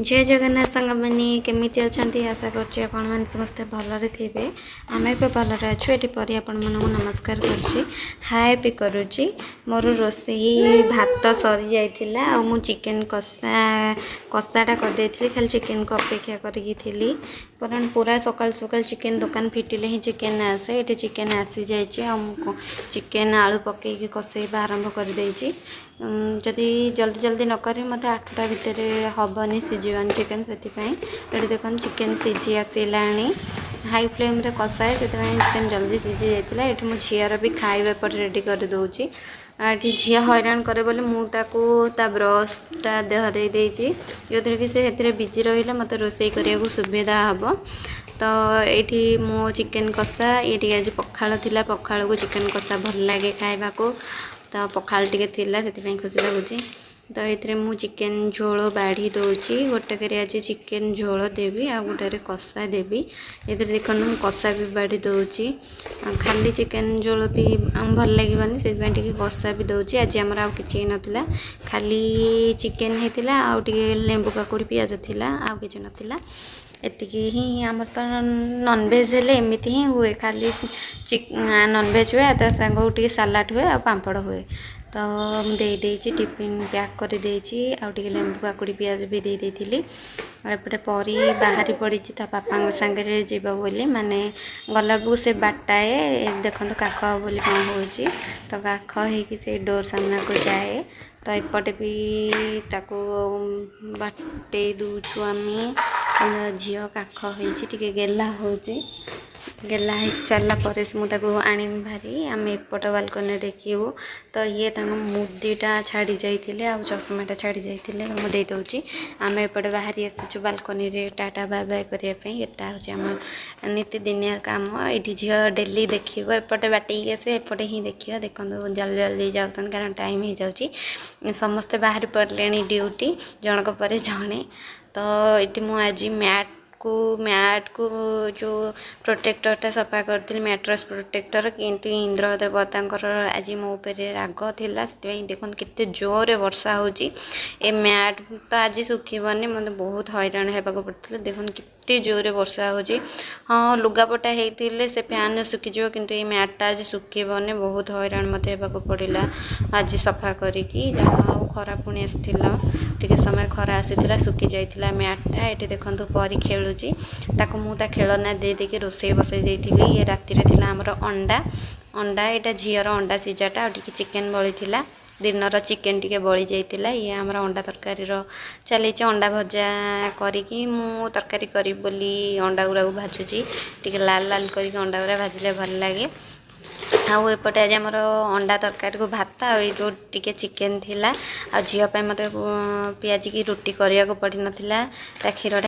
ଜୟ ଜଗନ୍ନାଥ ସାଙ୍ଗମାନେ, କେମିତି ଅଛନ୍ତି? ଆଶା କରୁଛି ଆପଣମାନେ ସମସ୍ତେ ଭଲରେ ଥିବେ। ଆମେ ବି ଭଲରେ ଅଛୁ। ଏଠି ପରି ଆପଣମାନଙ୍କୁ ନମସ୍କାର କରୁଛି, ହାଏ ବି କରୁଛି। ମୋର ରୋଷେଇ ଭାତ ସରିଯାଇଥିଲା ଆଉ ମୁଁ ଚିକେନ୍ କଷାଟା କରିଦେଇଥିଲି। ଖାଲି ଚିକେନ୍କୁ ଅପେକ୍ଷା କରିକି ଥିଲି, କାରଣ ପୁରା ସକାଳୁ ସକାଳୁ ଚିକେନ୍ ଦୋକାନ ଫିଟିଲେ ହିଁ ଚିକେନ୍ ଆସେ। ଏଠି ଚିକେନ୍ ଆସିଯାଇଛି ଆଉ ମୁଁ ଚିକେନ୍ ଆଳୁ ପକେଇକି କଷେଇବା ଆରମ୍ଭ କରିଦେଇଛି। ଯଦି ଜଲ୍ଦି ଜଲ୍ଦି ନ କରିବି, ମୋତେ 8ଟା ଭିତରେ ହେବନି, ସିଝିବନି ଚିକେନ୍। ସେଥିପାଇଁ ଏଠି ଦେଖନ୍ତୁ, ଚିକେନ୍ ସିଝି ଆସିଲାଣି। ହାଇ ଫ୍ଲେମ୍ରେ କଷାଏ, ସେଥିପାଇଁ ଚିକେନ୍ ଜଲ୍ଦି ସିଝି ଯାଇଥିଲା। ଏଠି ମୁଁ ଝିଅର ବି ଖାଇବା ଏପଟେ ରେଡ଼ି କରିଦେଉଛି। ଆଉ ଏଠି ଝିଅ ହଇରାଣ କରେ ବୋଲି ମୁଁ ତାକୁ ତା ବ୍ରସ୍ଟା ଧରେଇ ଦେଇଛି, ଯେଉଁଥିରେ କି ସେ ସେଥିରେ ବିଜି ରହିଲେ ମୋତେ ରୋଷେଇ କରିବାକୁ ସୁବିଧା ହେବ। ତ ଏଇଠି ମୋ ଚିକେନ୍ କଷା। ଏଇଠି ଆଜି ପଖାଳ ଥିଲା। ପଖାଳକୁ ଚିକେନ୍ କଷା ଭଲ ଲାଗେ ଖାଇବାକୁ। ତ ପଖାଳ ଟିକେ ଥିଲା, ସେଥିପାଇଁ ଖୁସି ଲାଗୁଛି। ତ ଏଥିରେ ମୁଁ ଚିକେନ୍ ଝୋଳ ବାଢ଼ି ଦେଉଛି। ଗୋଟେକରେ ଆଜି ଚିକେନ୍ ଝୋଳ ଦେବି ଆଉ ଗୋଟେରେ କଷା ଦେବି। ଏଥିରେ ଦେଖନ୍ତୁ, ମୁଁ କଷା ବି ବାଢ଼ି ଦେଉଛି। ଆଉ ଖାଲି ଚିକେନ୍ ଝୋଳ ବି ଆମକୁ ଭଲ ଲାଗିବନି, ସେଥିପାଇଁ ଟିକେ କଷା ବି ଦେଉଛି। ଆଜି ଆମର ଆଉ କିଛି ହେଇନଥିଲା, ଖାଲି ଚିକେନ୍ ହେଇଥିଲା ଆଉ ଟିକେ ଲେମ୍ବୁ, କାକୁଡ଼ି, ପିଆଜ ଥିଲା, ଆଉ କିଛି ନଥିଲା। ଏତିକି ହିଁ। ଆମର ତ ନନଭେଜ୍ ହେଲେ ଏମିତି ହିଁ ହୁଏ। ଖାଲି ନନଭେଜ୍ ହୁଏ ଆଉ ତା ସାଙ୍ଗକୁ ଟିକେ ସାଲାଡ଼ ହୁଏ ଆଉ ପାମ୍ପଡ଼ ହୁଏ। ତ ମୁଁ ଦେଇଦେଇଛି, ଟିଫିନ୍ ପ୍ୟାକ୍ କରିଦେଇଛି ଆଉ ଟିକେ ଲେମ୍ବୁ, କାକୁଡ଼ି, ପିଆଜ ବି ଦେଇ ଦେଇଥିଲି। ଆଉ ଏପଟେ ପରି ବାହାରି ପଡ଼ିଛି ତା ବାପାଙ୍କ ସାଙ୍ଗରେ ଯିବ ବୋଲି। ମାନେ ଗଲାବେଳକୁ ସେ ବାଟାଏ ଦେଖନ୍ତୁ, କାଖ ବୋଲି କ'ଣ ହେଉଛି। ତ କାଖ ହେଇକି ସେଇ ଡୋର୍ ସାମ୍ନାକୁ ଯାଏ। ତ ଏପଟେ ବି ତାକୁ ବାଟେଇ ଦେଉଛୁ ଆମେ। ଝିଅ କାଖ ହେଇଛି, ଟିକେ ଗେଲା ହେଉଛି। ଗେଲା ହେଇକି ସାରିଲା ପରେ ମୁଁ ତାକୁ ଆଣିବି ଭାରି। ଆମେ ଏପଟ ବାଲକୋନିରେ ଦେଖିବୁ। ତ ଇଏ ତାଙ୍କ ମୁଦିଟା ଛାଡ଼ି ଯାଇଥିଲେ ଆଉ ଚଷମାଟା ଛାଡ଼ି ଯାଇଥିଲେ, ମୁଁ ଦେଇଦେଉଛି। ଆମେ ଏପଟେ ବାହାରି ଆସିଛୁ ବାଲକୋନିରେ ଟାଟା ବାଏ ବାଏ କରିବା ପାଇଁ। ଏଟା ହେଉଛି ଆମ ନିତିଦିନିଆ କାମ। ଏଇଠି ଝିଅ ଡେଲି ଦେଖିବ, ଏପଟେ ବାଟେଇକି ଆସିବ, ଏପଟେ ହିଁ ଦେଖିବ। ଦେଖନ୍ତୁ, ଜଲ୍ଦି ଜଲ୍ଦି ଯାଉଛନ୍ତି, କାରଣ ଟାଇମ୍ ହେଇଯାଉଛି। ସମସ୍ତେ ବାହାରି ପଡ଼ିଲେଣି ଡ୍ୟୁଟି, ଜଣକ ପରେ ଜଣେ। ତ ଏଠି ମୁଁ ଆଜି ମ୍ୟାଟ୍କୁ ଯେଉଁ ପ୍ରୋଟେକ୍ଟରଟା ସଫା କରିଥିଲି, ମ୍ୟାଟ୍ରସ୍ ପ୍ରୋଟେକ୍ଟର। କିନ୍ତୁ ଇନ୍ଦ୍ର ଦେବତାଙ୍କର ଆଜି ମୋ ଉପରେ ରାଗ ଥିଲା, ସେଥିପାଇଁ ଦେଖନ୍ତୁ କେତେ ଜୋରରେ ବର୍ଷା ହେଉଛି। ଏ ମ୍ୟାଟ୍ ତ ଆଜି ଶୁଖିବନି। ମୋତେ ବହୁତ ହଇରାଣ ହେବାକୁ ପଡ଼ିଥିଲା। ଦେଖନ୍ତୁ କେତେ ଜୋରରେ ବର୍ଷା ହେଉଛି। ହଁ, ଲୁଗାପଟା ହେଇଥିଲେ ସେ ଫ୍ୟାନ୍ରେ ଶୁଖିଯିବ, କିନ୍ତୁ ଏଇ ମ୍ୟାଟ୍ଟା ଆଜି ଶୁଖିବନି। ବହୁତ ହଇରାଣ ମୋତେ ହେବାକୁ ପଡ଼ିଲା ଆଜି ସଫା କରିକି। ଯାହା ହଉ, ଖରା ପୁଣି ଆସିଥିଲା। ଟିକେ ସମୟ ଖରା ଆସିଥିଲା, ଶୁଖି ଯାଇଥିଲା ମ୍ୟାଟ୍ଟା। ଏଠି ଦେଖନ୍ତୁ, ପରି ଖେଳୁଛି। ତାକୁ ମୁଁ ତା ଖେଳନା ଦେଇ ଦେଇକି ରୋଷେଇ ବସେଇ ଦେଇଥିଲି। ଇଏ ରାତିରେ ଥିଲା ଆମର ଅଣ୍ଡା। ଅଣ୍ଡା ଏଇଟା ଝିଅର ଅଣ୍ଡା ସିଝାଟା ଆଉ ଟିକେ ଚିକେନ୍ ବଳିଥିଲା। ଦିନର ଚିକେନ୍ ଟିକେ ବଳି ଯାଇଥିଲା। ଇଏ ଆମର ଅଣ୍ଡା ତରକାରୀର ଚାଲିଛି। ଅଣ୍ଡା ଭଜା କରିକି ମୁଁ ତରକାରୀ କରିବି ବୋଲି ଅଣ୍ଡା ଗୁଡ଼ାକୁ ଭାଜୁଛି। ଟିକେ ଲାଲ ଲାଲ କରିକି ଅଣ୍ଡା ଗୁଡ଼ା ଭାଜିଲେ ଭଲ ଲାଗେ। ଆଉ ଏପଟେ ଆଜି ଆମର ଅଣ୍ଡା ତରକାରୀକୁ ଭାତ ଆଉ ଏଇ ଯେଉଁ ଟିକେ ଚିକେନ୍ ଥିଲା। ଆଉ ଝିଅ ପାଇଁ ମୋତେ ପିଆଜିକି ରୁଟି କରିବାକୁ ପଡ଼ିନଥିଲା। ତା କ୍ଷୀରଟା